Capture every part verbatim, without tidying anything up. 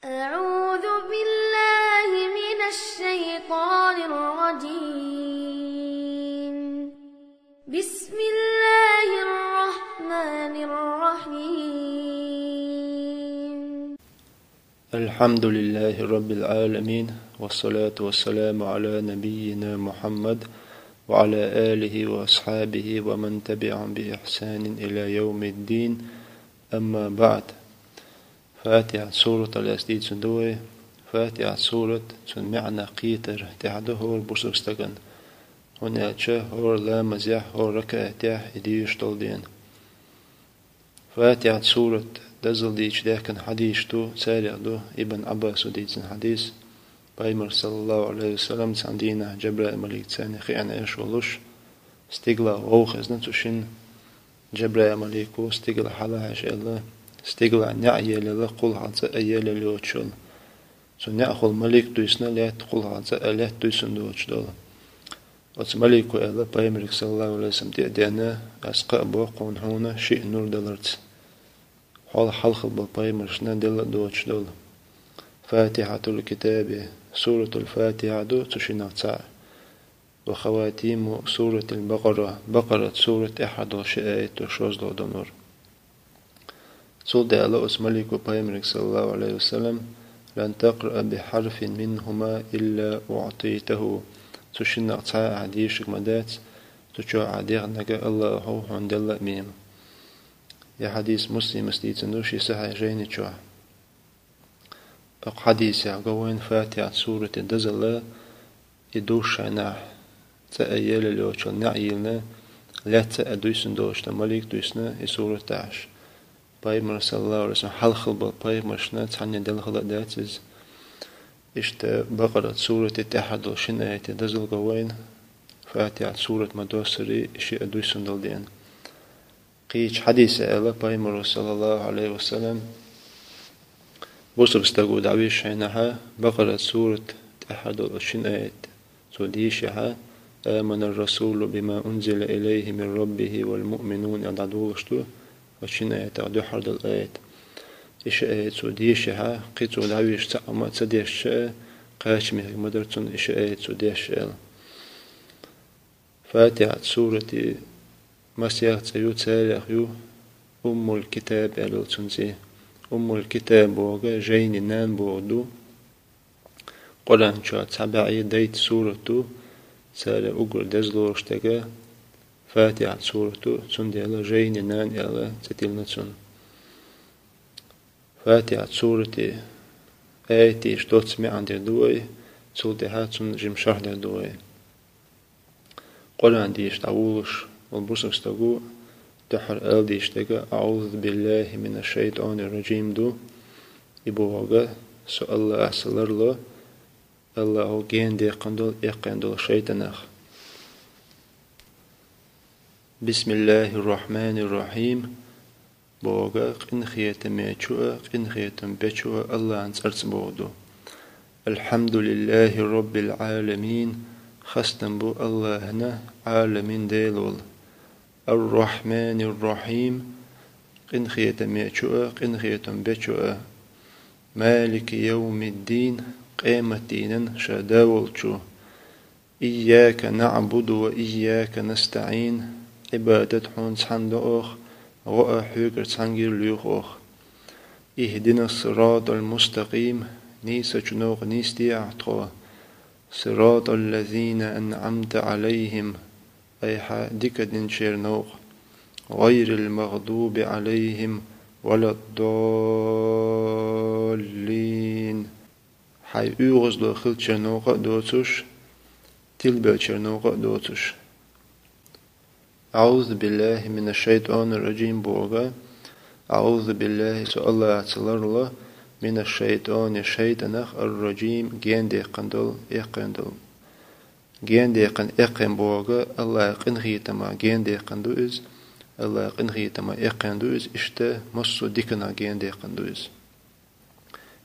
أعوذ بالله من الشيطان الرجيم. بسم الله الرحمن الرحيم. الحمد لله رب العالمين، والصلاة والسلام على نبينا محمد وعلى آله وأصحابه ومن تبعهم بإحسان إلى يوم الدين. أما بعد. Фатихьат сурат аьлла дийцина ду вай. Фатихьат сурат, цун маьӀна кхетар тӀехь ду хӀора бусалба стагана. ХӀунда аьлча хӀора ламазехь, хӀора ракаӀатехь и дийш долу дена. Фатихьат сурат дозалла дийцича даьхкина хьадисаш ду, царех ду Ибн Ӏаббаса дийцина хьадис. Пайхамар, саллаллаху Ӏалайхи ва саллам, цхьана дийнахь Джабраил малик царна хиъна Ӏаш волуш, стигалахь вовха хезна цу шинна. Джабраил малико стигала хьалахьаьжча аьлла, стигалахь неӀ елла, кхулахь цӀа а елла йоцуш йолу. Цу неӀахула малик дуьйсина лаьтта, кхулахь цӀа а лаьтта дуьйсина доцуш долу. Оцу малико аьлла пайхамарга, саллаллаху Ӏалайхи ва саллам, тӀе а деана: «Ас кхаъ бо кхунна хьуна шиъ нур даларца». Хьол хьалхал болу пайхамаршна делла а доцуш долу. Фатихьатул китаби, суратул Фатихьа ду цу шиннах цхьаъ. Ва хаватиму суратил Бакъара, Бакъарат сурат тӀаьххьара долу ши аят ду шозлагӀа долу нур. Цул тӀаьхьа аьлла оцу малико пайхамарга, саллаллаху Ӏалайхи ва саллам: «Лан такъраъа би хьарфин минхума илла уӀтийтаху». Цу шиннах цхьа а ахь дийшург ма дац, цу чохь ахь дехнарг АллахӀа хьуна делла а мема. И хьадис Муслимас дийцина ду шен сахьихь жайни чохь. Оцу хьадисехь го вайна Фатихьат сурате дозалла, и дуьйш хьайнахь, цӀа а елла йоцуш йолу неӀ йиллина, лаьтта а дуьйсина доцуш долу малик дуьйсина и сурат дахьаш. Пайхамар, саллаллаху Ӏалайхи ва саллам, хьалхал болу пайхамаршна цхьанне делла хилла а дац иза. Иштта Бакъарат сурате тӀаьххьара долу шина аяте дозалла го вайна, Фатихьат сурат ма-доссаре, и шиъ а дуьйсина долу дена. Кхечу хьадисехь аьлла пайхамаро, саллаллаху Ӏалайхи ва саллам, бусалба стаго дӀависча хьайнахь, Бакъарат сурат тӀаьххьара долу шина аят цо дийшехь, «Аманар расулу бима унзила илайхи мин раббихи вал муъминун», аьлла дӀадолуш ду, оцу шина аятах дуьххьара долу аят. И ши аят цо дийшехь, кхин цо дӀависча цхьа а хӀума а ца дешча, кхача мехкиг ма дара цунна и ши аят цо дешча аьлла. Фатихьат сурате масех цӀе ю, царех ю Уммул Китаб аьлла цуьнан цӀе. Уммул Китаб бохург жайни нана бохург ду. Къуръан чохь цхьа бӀе дейтта сурат ду, царех уггар деза лоруш дерг Фатихьат сурат ду, цундела жайни нана аьлла цӀе тиллина цунна. Фатихьат сурате аяташ доцца маьӀна дийр ду вай, цул тӀаьхьа цунна жима шархь дийр ду вай. Къуръан дийша дӀаволуш волу бусалба стаго дуьххьара ала дийшина дерг «АӀузу биллахӀи минаш-шайтӀанир-ражим» ду. И бохург: «Со АллахӀаца ларло, АллахӀа генадеккхина долу, эккхийна долу шайтӀанах». «БисмиллахӀир-рахьманир-рахьим» бохург къинхетамечу а, къинхетам бечу а АллахӀан цӀарца бохург ду. «АлхьамдулиллахӀи раббил Ӏаламин», хастам бу АллахӀана, Ӏаламийн Дела волу. «Ар-Рахьманир-Рахьим», къинхетамечу а, къинхетам бечу а. «Малики явмиддин», къематдийнан ша да волчу. «Ийяка наӀбуду ва ийяка настаӀин», Ӏибадат хьуна цхьанна до оха, гӀо а хьоьгара цхьаьнгара лоьху оха. «ИхӀдинас-сиратӀал мустакъим», нийсачу новкъа нисде ахь тхо. «СиратӀал лазина анӀамта Ӏалайхим», айхьа дика динчеран новкъа. «ГӀайрил магъдуби Ӏалайхим ва ладдаллин». Хьайн оьгӀазло хиллачеран новкъа а доцуш, тилабеллачеран новкъа а доцуш. «АӀузу биллахӀи минаш-шайтӀанир-ражим» бохург: «АӀузу биллахӀи», со АллахӀаца ларло, «минаш-шайтӀани», шайтӀанах, «ар-ражим», генадеккхина долу, эккхийна долу. Генадеккхина, эккхийна бохург АллахӀан къинхетамах генадеккхина ду иза, АллахӀан къинхетамах эккхийна ду иза, иштта массо а диканах генадеккхина ду иза.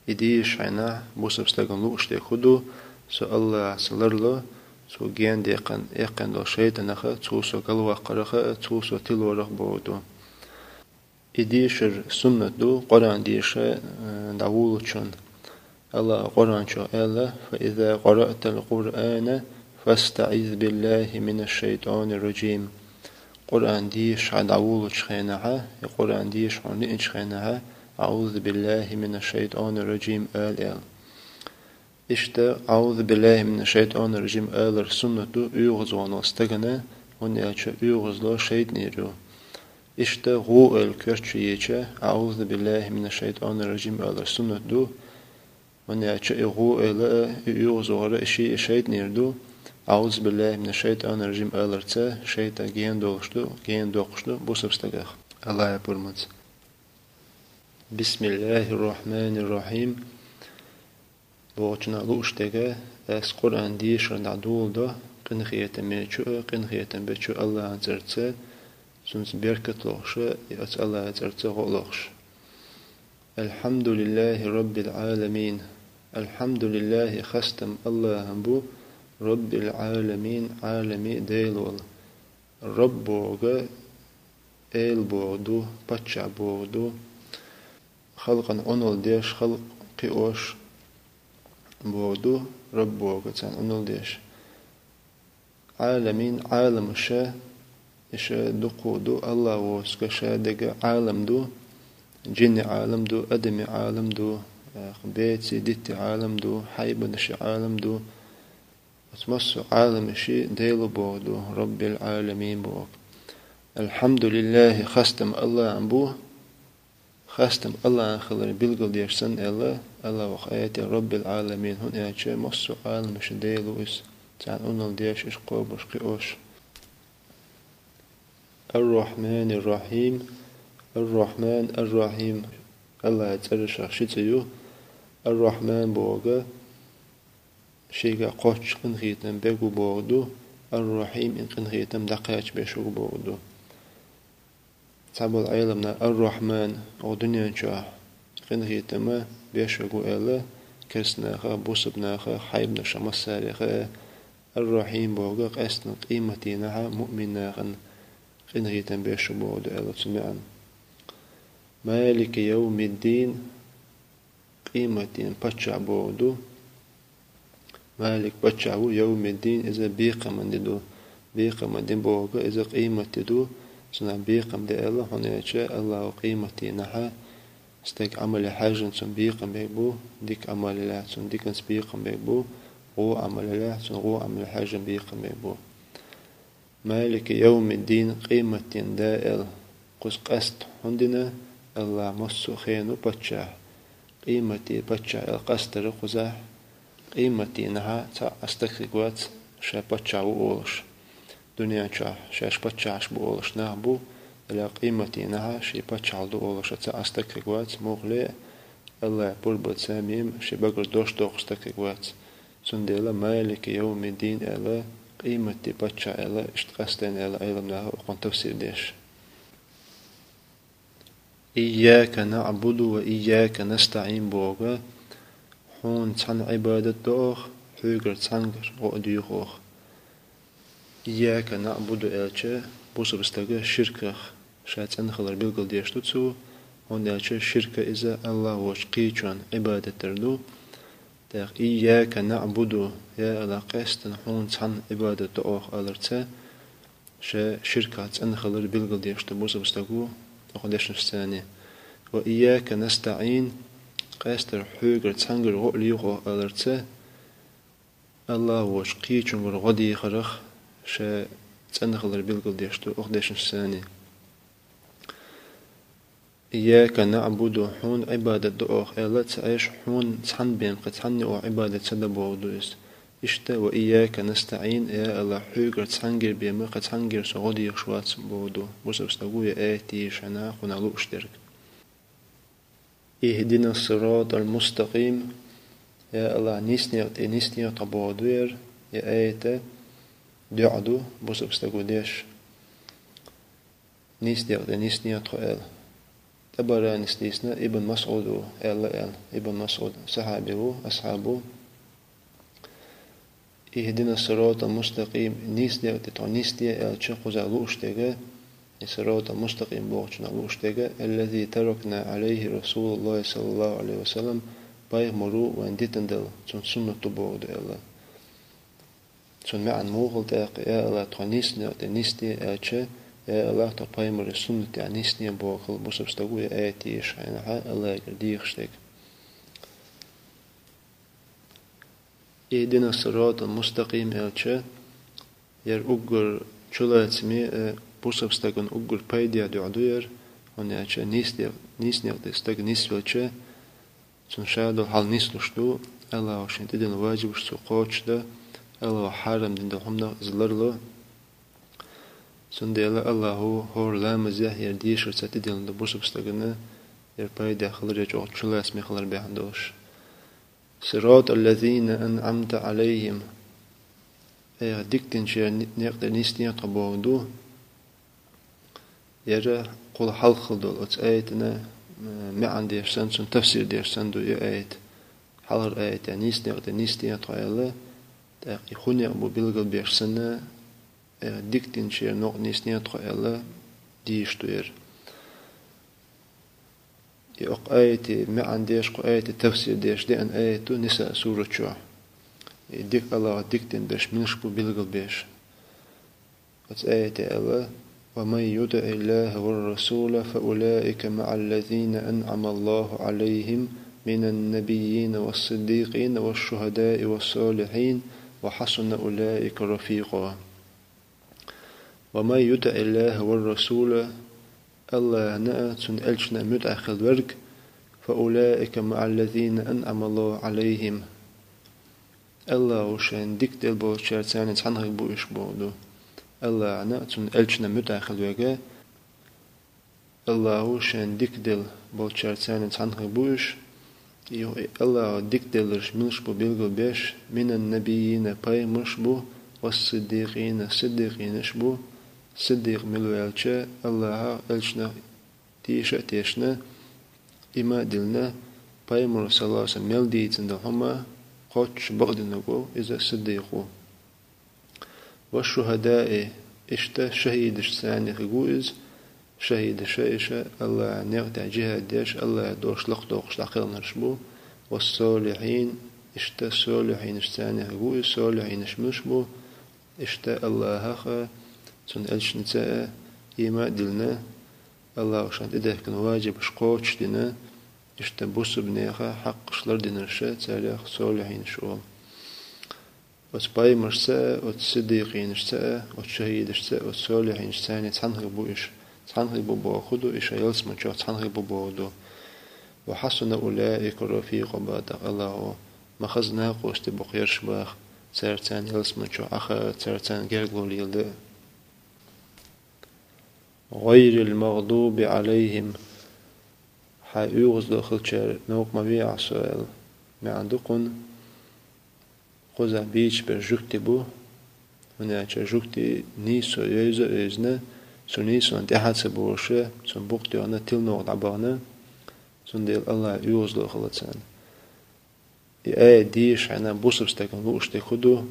И дийшачу хенахь бусалба стагана лууш дерг хӀун ду? Со АллахӀаца ларло, цо генадеккхина, эккхийна долу шайтӀанах а, цо со галваккхарах а, цо со тилорах а бохург ду. И дешар суннат ду Къуръан деша, э, дӀаволучунна. Аллахӏа Къуръан чу аьлла: «فإذا قرأت القرآن فاستعذ بالله من الشيطان الرجيم». Къуръан дешаш хьо дӀаволалучу хенахь, я Къуръан дешаш хьо лиъначу хенахь, «أعوذ بالله من الشيطان الرجيم» ала аьлла. Иштта «أعوذ بالله من الشيطان الرجيم» алар суннат ду оьгӀазваханал стагана, хӀунда аьлча оьгӀазло шайтӀанера ю. Иштта гӀу ойла коьрта чу йича, «أعوذ بالله من الشيطان الرجيم» алар суннат ду, хӀунда аьлча и гӀу ойла а, и оьгӀазвахар а, и ши а шайтӀанера ду. «أعوذ بالله من الشيطان الرجيم» аларца шайтӀа гена долуш ду, гена доккхуш ду бусалба стагах. Аллахӏа пурбанца. «بسم الله الرحمن الرحيم» бохучунах лууш дерг, ас Къуръан дешар дӀадоладо, къинхетаме чу а, къинхетам бечу Аллахӏан цӀарца, цуьнца беркат лохуш а, и оцу Аллахӏан цӀарца гӀо а лохуш. «الحمد لله رب العالمين». «الحمد لله» хастам Аллахӏан бу, «رب العالمين» Ӏаламийн Дела волу. «Рабб» бохург эла бохург ду, паччахь бохург ду. Халкъана Ӏуналла деш, халкъ кхиош бохург ду, Рабб бохург царна Ӏуналла деш. Ӏаламийн Ӏаламаш, иштта дуккха а ду, Аллахӏ воцург ша дерг Ӏалам ду, джинийн Ӏалам ду, адамийн Ӏалам ду, бецийн, диттийн Ӏалам ду, хьайбанийн Ӏалам ду. Оцу массо а Ӏаламийн Дела бохург ду, «رب العالمين» бохург. «الحمد لله» хастам Аллахӏан бу, хастам Аллахӏан хилар билгалдеш санна аьлла, Аллахӏа ваха аьлла «رب العالمين», хӀунда аьлча массо а Ӏаламийн Дела ву иза, царна Ӏуналла деш, иштта кхобуш, кхиош. «الرحمن الرحيم». «الرحمن الرحيم» Аллахӏан цӀерашах ши цӀе ю. «Ар-Рахьман» бохург шега кхоччуш къинхетам беш ву бохург ду, «Ар-Рахьим» и къинхетам дӀакхачабеш ву бохург ду. Цхьаболу Ӏеламнаха «Ар-Рахьман» оха дуьнен чохь къинхетам беш ву аьлла, керстанаха, бусалбанаха, хьайбанашха, массарех а, «Ар-Рахьим» бохург къаьсттина къематдийнахь муъминнахана къинхетам беш ву бохург ду аьлла цуьнан маьӀна. «Малики йовмиддин», къематдийнан паччахь бохург ду. Малик паччахь ву, йовмиддин иза бекхаман де ду. Бекхаман де бохург иза къематде ду. Цунах бекхам де аьлла, хӀунда аьлча Аллахӏа къематдийнахь стеган Ӏамале хьаьжжина цунна бекхам беш бу, дика Ӏамал ялахь цунна диканца бекхам беш бу, вон Ӏамал ялахь цунна вон Ӏамале хьаьжжина бекхам беш бу. «Малики йовмиддин», къематдийнан да аьлла, кхуза къаьстта хӀунда дина, Аллахӏ массо а хенан паччахь, къематдийнан паччахь аьлла къастар кхузахь, къематдийнахь цхьа а стаг хир вац ша паччахь ву олуш. Дуьнен чохь шаьш паччахьаш бу олуш нах бу, делахь къематдийнахь шен паччахьалла ду олуш цхьа а стаг хир вац, муххале а Аллахӏа пурбанца мем шен багара дош доккхуш стаг хир вац. Цундела «Малики йовмиддин» аьлла, къематдийнан паччахь аьлла, иштта къастийна аьлла Ӏеламнаха укхунна тафсир деш. «Ийяка наъбуду ва ийяка настаӀин» бохург, хьуна цхьанна Ӏибадат до оха, хьоьгара цхьаьнгара гӀо а дуьйху оха. «Ийяка наъбуду» аьлча, бусалба стага ширках ша цӀена хилар билгалдеш ду цо, хӀунда аьлча ширк иза Аллахӏ воцчу кхечунна Ӏибадат дар ду. ТӀаккха «Ийяка наъбуду», я Аллахӏ, къаьсттина хьуна цхьанна Ӏибадат до оха аларца, ша ширках цӀена хилар билгалдеш ду бусалба стага оха дешнашца. «Ва ийяка настаӀин», къаьсттина хьоьгара цхьаьнгара гӀо а лийху оха аларца, Аллахӏ воцчу кхечуьнгара гӀо дехарх ша цӀена хилар билгалдеш ду оха дешнашца. «Ийяка наъбуду», хьуна Ӏибадат до оха аьлла ца Ӏеш, хьуна цхьанна бен кхин цхьанне оха Ӏибадат ца до бохург ду иза. Иштта «Ва ийяка настаӀин», я Аллахӏ, хьоьгара цхьаьнгара бен кхин цхьаьнгара со гӀо дехаш вац бохург ду бусалба стага я аят дийшина кхунах лууш дерг. «Ихдина ссиратал мустакъим», я Аллахӏ, нисдекъа тӀе нисде тхо бохург ду хӀара, я аят, доӀа ду бусалба стага деш. Нисдекъа тӀе нисде тхо аьлла. ТӀабаранис дийцина Ибн Масъуда аьлла аьлла. Ибн Масъуд сахьаби ву, асхьаб ву. «Ихдина ссиратал мустакъим», нисдекъа тӀе тхо нисде аьлча кхузахь лууш дерг, и «ссиратал мустакъим» бохучунах лууш дерг, «аллази таракна Ӏалайхи расулаллахӀи саллаллахӀу Ӏалайхи ва саллам», пайхамаро вайна дитина дала, цун суннат ду бохург ду аьлла. Цун маьӀна муха хул тӀаккха: «Я АллахӀ, тхо нийса некъа тӀа нисде», аьлча, «Я АллахӀ, тхо пайхамара суннат тӀа нисде» бохург хул бусалба стаго ер аят дешача хана АллахӀагара дехаш дерг. «اهدنا الصراط المستقيم» аьлча, ер уггар чулацаме а, бусалба стагана уггар пайдехьа дуӀа ду ер, хӀана аьлча нийса де-, нийса некъа тӀа стаг нисвелча, цун ша дола хьал нислуш ду, АллахӀа шийна тӀадилла важибаш цо кхочушда, АллахӀа хьарам дина дола хӀуманах из ларлу. Цундела АллахӀа хӀара ламазехь ер дешарца тӀадилла ду бусалба стагана ер пайдехьа хилар, ер чӀоагӀа чулацаме хилар бахьан долаш. «صراط الذين أنعمت عليهم». Айхьа дика динчеран ни-, некъа тӀа нисде тхо бохург ду. Ер кхул хьалха хила долу оцу аятана, м, маьӀна деш санна, цунна тафсир деш санна ду и аят. Хьалхара аятехь нийса некъа тӀа нисде тхо аьлла, тӀаккха и хӀун некъ бу билгалбеш санна, айхьа дика динчеран некъа тӀа нисде тхо аьлла, дийш ду ер. И окху аятан маьӀна деш, кху аятан тафсир деш деана аят ду Ниса сурат чохь. И дика АллахӀа дика дина берш милаш бу билгалбеш. Оцу аятехь аьлла: «ومن يطع الله والرسول فأولئك مع الذين أنعم الله عليهم من النبيين والصديقين والشهداء والصالحين وحسن أولئك رفيقا». «ومن يطع الله والرسول», АллахӀана а, цуьнан элчанна а муьтӀахь хилла верг, «فأولئك مع الذين أنعم الله عليهم». АллахӀа шайна дика делла болчаьрца цхьаьна хир бу уьш бохург ду. АллахӀана а, цуьнан элчанна а муьтӀахь хилла верг, АллахӀа шайна дика делла болчаьрца цхьаьна хир бу уьш, и АллахӀа дика делларш милаш бу билгалбеш: «من النبيين», пайхамарш бу, «والصديقين», сиддикъинаш бу, сиддикъ мила ваьлча, АллахӀах а, элчанах а тийша а тешна, иман а диллина, пайхамара, саллаллахӀу Ӏалайхи ва саллам, мел дийцина долу хӀума кхоччуш бакъдинарг ву, иза сиддикъ ву. «والشهداء», иштта шахӀидашца цхьаьна хир ву иза, шахӀидаш а иштта АллахӀан некъа тӀехь жихӀад деш, АллахӀан дош лакхадоккхуш дӀакхелхинарш бу, «والصالحين», иштта солихьинашца цхьаьна хир ву иза, солихьинаш муьлш бу, иштта АллахӀах а, цуьнан элчанца а иман а диллина, АллахӀа шайна тӀедехкина важибаш кхочушдина, иштта бусалба нехан хьакъаш лардинарш а, царех солихьинаш олу. Оцу пайхамаршца а, оцу сиддикъинашца а, оцу шахӀидашца а, оцу солихьинашца цхьаьна хир бу уьш. Цхьаьна хир бу бохург хӀун ду, и шайн ялсамани чохь цхьаьна хир бу бохург ду. «وحسن أولئك رفيقا», боху тӀаккха АллахӀа, ма хаза накъостий бу-кх ерш боху, цаьрца цхьаьна ялсамани чохь Ӏаха а, цаьрца цхьаьна гергарло леладан а. «غير المغضوب عليهم». Хьайн оьгӀазло хиллачеран новкъа ма вехьа со аьлла маьӀна ду кхунна. Кхузахь бийцаш берш жуьгтий бу, хӀунда аьлча жуьгтий нийсо евза а евзина, цу нийсонна тӀаьхьа ца бовлуш, цунна букъ тоьхна, тилан новкъа дӀабахана, цундела АллахӀан оьгӀазло хилла царна. И аят дийшачу хенахь бусалба стагана лууш дерг хӀун ду?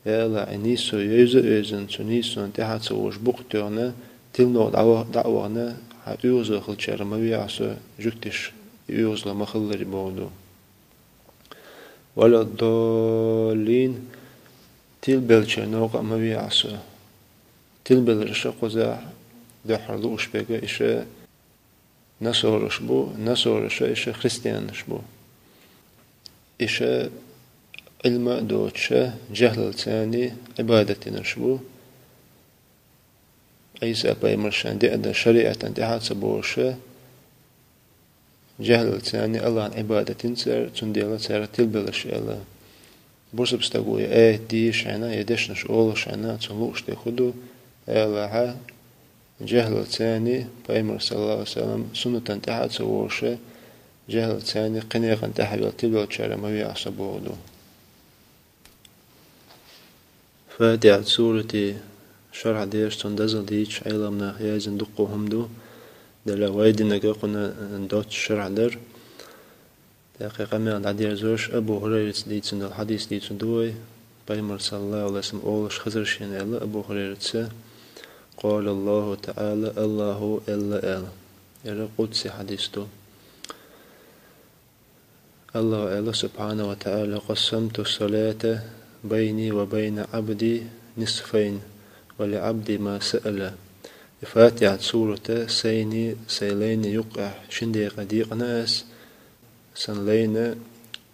Я АллахӀ, и нийсо евза а евзина, цу нийсонна тӀаьхьа ца волуш букъ тоьхна, тилан новкъа дӀа а вахана, хьайн оьгӀазло хиллачеран ма вехьа со, жуьгташа и оьгӀазло ма хиллара бохург ду. «ولا الضالين», тилабеллачеран новкъа а ма вехьа со. Тилабелларш а кхузахь дуьххьара лууш берш а иштта насараш бу, насараш а иштта христианаш бу. Иштта Ӏилма а доцуш а, жаьхӀлалца царна Ӏибадат динарш бу. Ӏийса пайхамара шайна деана долу шариӀатана тӀаьхьа а ца бовлуш а, жаьхӀлалца царна АллахӀана Ӏибадат дина цара, цундела цара тилабелларш аьлла. Бусалба стага и аят дийшачу хенахь, я дешнаш олучу хенахь, цунна лууш дерг хӀун ду? Я АллахӀ, жаьхӀлалца царна, пайхамара, саллаллахӀу Ӏалайхи ва саллам, суннатана тӀаьхьа а ца волуш а, жаьхӀлалца царна кхин некъана тӀаьхьавелла тилабеллачарах ма вехьа со бохург ду. ФатихӀат сурате шархь деш, цунна дозалла дийцича, Ӏеламнаха яздина дуккха хӀума ду, делахь вай динарг кхунна доцца шархь дар. ТӀаккха къамел дӀадерзош, Абу ХӀурайрас дийцина долу хьадис дийцина ду вай, пайхамара, саллаллахӀу Ӏалайхи ва саллам, олуш хезира шена аьлла Абу ХӀурайрас: «قال الله تعالى», АллахӀа аьлла аьлла. Яра къудси хьадис ду. Аллаха аьлла, субхьанаху ва таӀала: «Къассамту салата байна ва байна абди нисфайн, ва ли абди ма саала». И Фатихьат сурата сайни, сай лайна юккъехь шин декъе декъна ас, сан лайна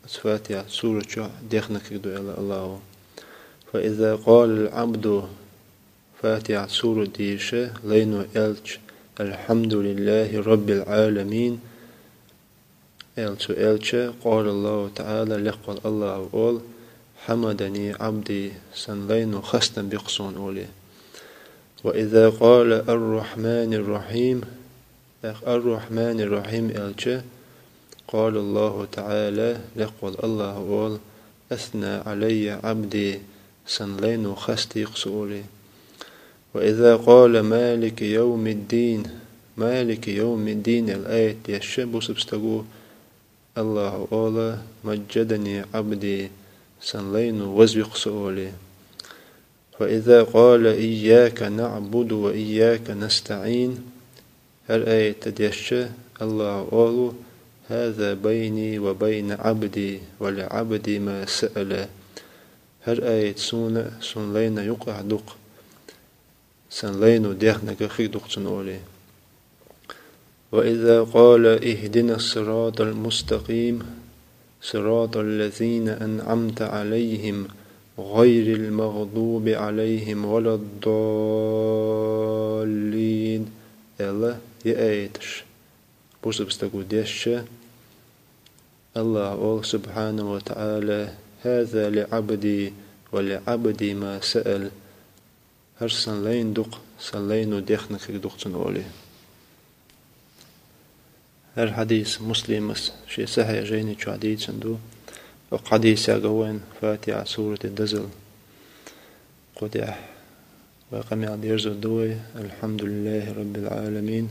оцу Фатихьат сурат чохь дехнарг ду, аьлла Аллаха. «Фа иза къала ал-абду», Фатихьат сурат дийша лайно аьлча: «Алхьамдулиллахи раббил Ӏаламин», аьлла цо аьлча, къала Аллаху таӀала, лекха волу Аллаха олу: «Хьамадани Ӏабди», сан лайно хастам боккху суна олий. «Ва иза къала ар-Рахьманир Рахьим», тӀаккха «Ар-Рахьманир Рахьим» аьлча, къала Аллаху таӀала, лекха волу Аллаха олу: «Асна Ӏалайя Ӏабди», сан лайно хастийкх со олий. «Ва иза къала Малики йовмиддин», «Малики йовмиддин» аьлла аят дешча бусалба стага Аллаха олу: «Маджжадани Ӏабди», сан лайно вазвикх со олий. «Фа иза къала ийяка наъбуду ва ийяка настаӀин», хӀара аят дешча, Аллаха олу: «Хаза байна ва байна Ӏабди, ва ли Ӏабди ма саала». ХӀара аят суна а, сан лайна юккъехь дукха, сан лайно дехнарг хир дукха цунна олий. «Ва иза къала ихдина сиратал мустакъим, сиратал лазина анъамта Ӏалайхим, гӀайрил магӀдуби Ӏалайхим ва ладдаллин», аьлла, и аяташ бусалба стага дешча, Аллаха олу, субхьанаху ва таӀала: «Хаза ли Ӏабди, ва ли Ӏабди ма саал». ХӀара сан лайна дукха, сан лайно дехнарг дукха цунна олий. ХӀара хьадис Муслимас шен сахьихь жайни чохь дийцина ду. Оцу хьадисехь ган вайна Фатихьат сурате дазал. Кху тӀехь вай къамел дерзор ду вай. Алхьамдулиллахи раббил Ӏаламин.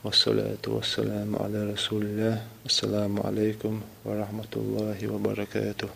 Вассалату вассаламу Ӏала расулиллах. Ассаламу Ӏалайкум ва рахматуллахи ва баракатух.